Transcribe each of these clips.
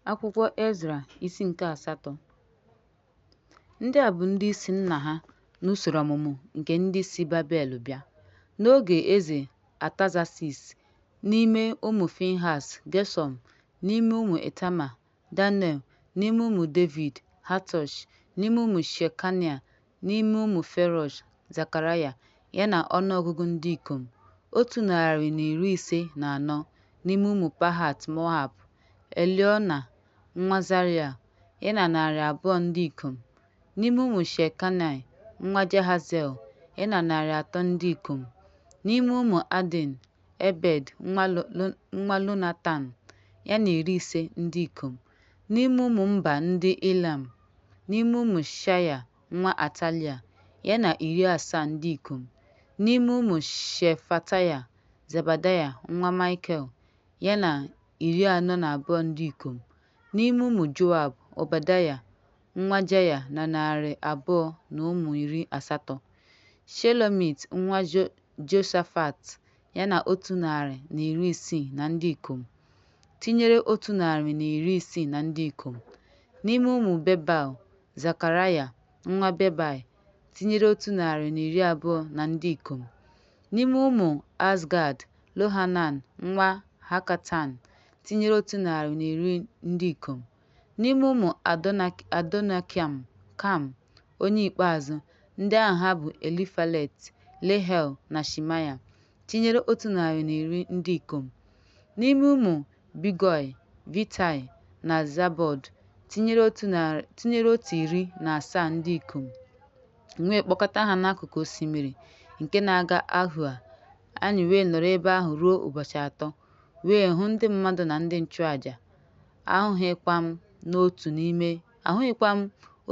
Akwụkwọ Ezra isi nke asatọ. Ndị a bụ ndị isi nna ha n'usoro ọmụmụ nke ndị si Babel bịa, n'oge eze Atazaksis, n'ime ụmụ Finhas, Geshọm, n'ime ụmụ Ịtama, Daniel, n'ime ụmụ Devid, Hatọsh, n'ime ụmụ Shekanaịa, n'ime ụmụ Ferọsh, Zekaraya, ya na ọnụ ọgụgụ ndị ikom, 154, n'ime ụmụ Pahat-moab, Elioenai nwa Zeraịa, ya na 200 ndị ikom, n'ime ụmụ Shekanaịa nwa Jahaziel, ya na 300 ndị ikom, n'ime ụmụ Adin, Ebed nwa Lonatan, ya na 50 ndị ikom, n'ime ụmụ mba ndị Ilam, n'ime ụmụ Shaịa nwa Atalaịa, ya na 70 ndị ikom, n'ime ụmụ Shefataya, Zebadaịa nwa Maịkel, ya na 42 ndị ikom, n'ime ụmụ Joab, Ọbadaya nwa Jaịa na 200 na ụmụ 80, Shelomit nwa Jehoshafat, ya na 160 na ndị ikom, tinyere 160 na ndị ikom, n'ime ụmụ Bebai, Zekaraya nwa Bebai, tinyere 120 na ndị ikom, n'ime ụmụ Azgad, Johanan nwa Hakatan, tinyere 110 ndị ikom, n'ime ụmụ Adonaịkam, onye ikpeazụ, ndị aha ha bụ Elifelet, Jeiel na Shemaya, tinyere 110 ndị ikom, n'ime ụmụ Bigọị, Vitaị na Zabọd, tinyere 117 ndị ikom. M wee kpọkọta ha n'akụkụ osimiri nke na-aga Ahoa, anyị wee nọrọ ebe ahụ ruo ụbọchị 3, wee hụ ndị mmadụ na ndị nchụaja, ahụghịkwa m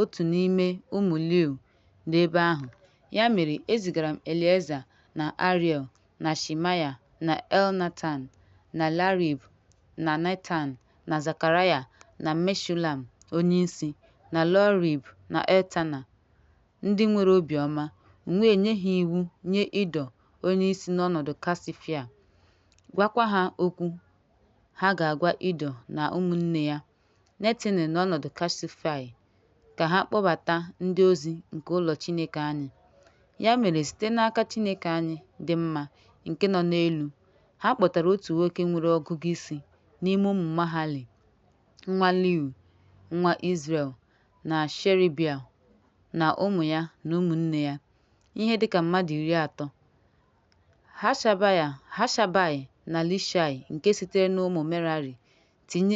otu n'ime ụmụ Liwaị n'ebe ahụ. Ya mere, ezigara m Elieza na Ariel na Shemaya na Elnatan na Jarib na Netan na Zekaraya na Meshulam onyeisi, na Joiarib na Elnatan, ndị nwere obiọma, m wee nye ha iwu nye Ido onyeisi n'ọnọdụ Kasifia, gwakwa ha okwu ha ga-agwa Ido na ụmụnne ya, Netinim n'ọnọdụ Kasifia, ka ha kpọbata ndị ozi nke ụlọ Chineke anyị. Ya mere, site n'aka Chineke anyị dị mma nke nọ n'elu, ha kpọtara otu nwoke nwere ọgụgụ isi n'ime ụmụ Mahali, nwa Liwaị, nwa Izrel, na Sherebia na ụmụ ya na ụmụnne ya, ihe dị ka mmadụ 30, Hashabaị na Lishai nke sitere n'ụmụ Merari,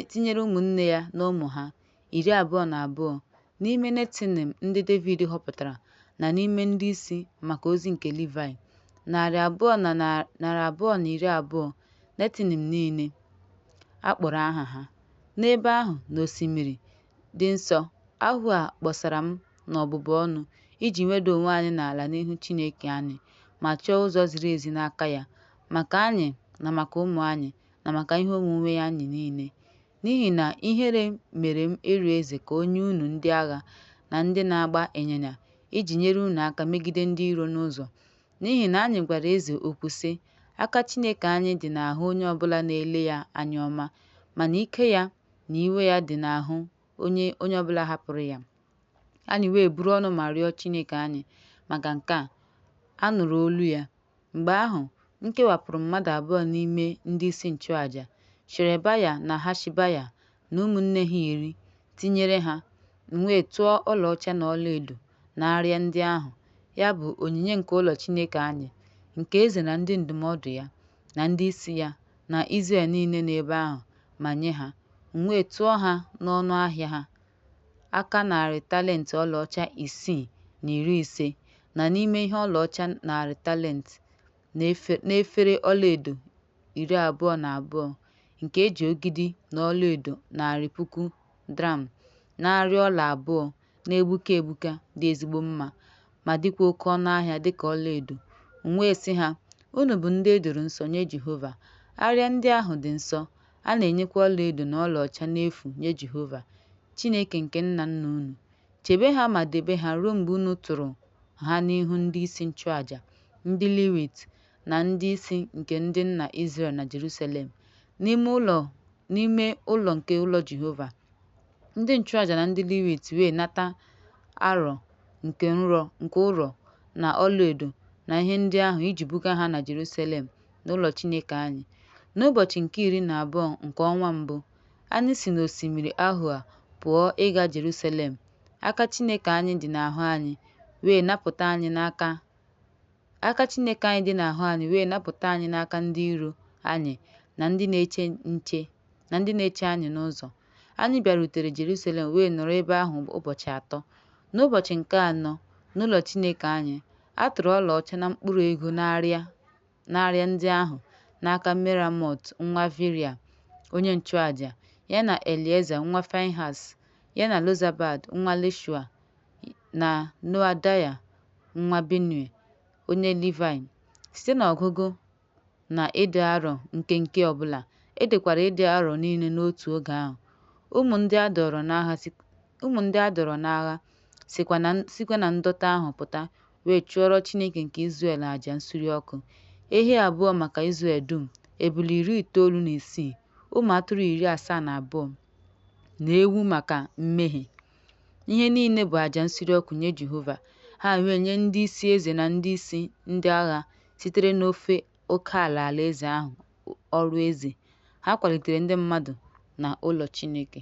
tinyere ụmụnne ya na ụmụ ha, 22, n'ime Netinim ndị Devid họpụtara na n'ime ndị isi maka ozi nke Livaị, 220 Netinim niile, a kpọrọ aha ha. N'ebe ahụ n'osimiri dị nso Ahoa kpọsara m n'ọbụbụ ọnụ iji weda onwe anyị ala n'ihu Chineke anyị ma chọọ ụzọ ziri ezi n'aka ya, maka anyị na maka ụmụ anyị na maka ihe onwunwe anyị niile. N'ihi na ihere mere m ịrịọ eze ka o nye unu ndị agha na ndị na-agba ịnyịnya iji nyere unu aka megide ndị iro n'ụzọ. N'ihi na anyị gwara eze okwu sị, Aka Chineke anyị dị n'ahụ onye ọbụla na-ele ya anya ọma, mana ike ya na iwe ya dị n'ahụ onye onye ọbụla hapụrụ ya. Anyị wee buru ọnụ ma rịọ Chineke anyị maka nke a, a nụrụ olu ya. Mgbe ahụ, m kewapụrụ mmadụ abụọ n'ime ndị isi nchụaja, Sherebaya na Hashabaya na ụmụnne ha 10 tinyere ha, m wee tụọ ọlaọcha na ọlaedo na arịa ndị ahụ, ya bụ, onyinye nke ụlọ Chineke anyị, nke eze na ndị ndụmọdụ ya, na ndị isi ya, na Izrel niile nọ ebe ahụ ma nye ha, m wee tụọ ha n'ọnụ ahịa ha, aka narị talent ọlaọcha 650, na n'ime ihe ọlaọcha narị talent, na efere ọlaedo 22 nke e ji ogidi na ọlaedo 100,000 dram na arịa ọla abụọ na-egbuke egbuke dị ezigbo mma, ma dịkwa oke ọnụahịa dịka ọlaedo. M wee sị ha, Unu bụ ndị e doro nsọ nye Jehova, arịa ndị ahụ dị nsọ, a na-enyekwa ọlaedo na ọlaọcha n'efu nye Jehova, Chineke nke nna nna unu. Chebe ha ma debe ha ruo mgbe unu tụrụ ha n'ihu ndị isi nchụaja, ndị Levite, na ndị isi nke ndị nna Izrel na Jeruselem, n'ime ụlọ nke ụlọ Jehova. Ndị-nchu-àjà na ndị Levait we nata arọ nke urọ, na ọla-edo, na ihe ndi ahu, iji buga ha na Jerusalem, n'ulo Chineke-ayi. N'ụbọchị nke 12 nke ọnwa mbụ, anyị si n'osimiri Ahoa pụọ ịga Jerusalem. Aka Chineke anyị dị n'ahụ anyị, wee napụta anyị n'aka Aka Chineke anyị dị n'ahụ anyị wee napụta anyị n'aka ndị iro anyị na ndị na-eche nche na ndị na-eche anyị n'ụzọ. Anyị bịarutere Jerusalem wee nọrọ ebe ahụ ụbọchị atọ. N'ụbọchị nke anọ, n'ụlọ Chineke anyị, a tụrụ ọlaọcha na mkpụrụ ego n'arịa ndị ahụ n'aka Meremot nwa Viria onye nchụaja, ya na Elieza nwa Finehaz, ya na Jozabad nwa Jeshua na Noadaya nwa Binui, onye Livaị, site n'ọgụgụ na ịdị arọ nke nke ọ bụla, e dekwara ịdị arọ niile n'otu oge ahụ. Ụmụ ndị a dọọrọ n'agha sikwa na ndọta ahụ pụta wee chụọrọ Chineke nke Izrel àjà nsure ọkụ, ehi abụọ maka Izrel dum, ebule 96, ụmụ atụrụ 72, na ewu maka mmehie. Ihe niile bụ àjà nsure ọkụ nye Jehova. Ha wee nye ndị isi eze na ndị isi ndị agha sitere n'ofe okeala alaeze ahụ ọrụ eze. Ha kwalitere ndị mmadụ na ụlọ Chineke.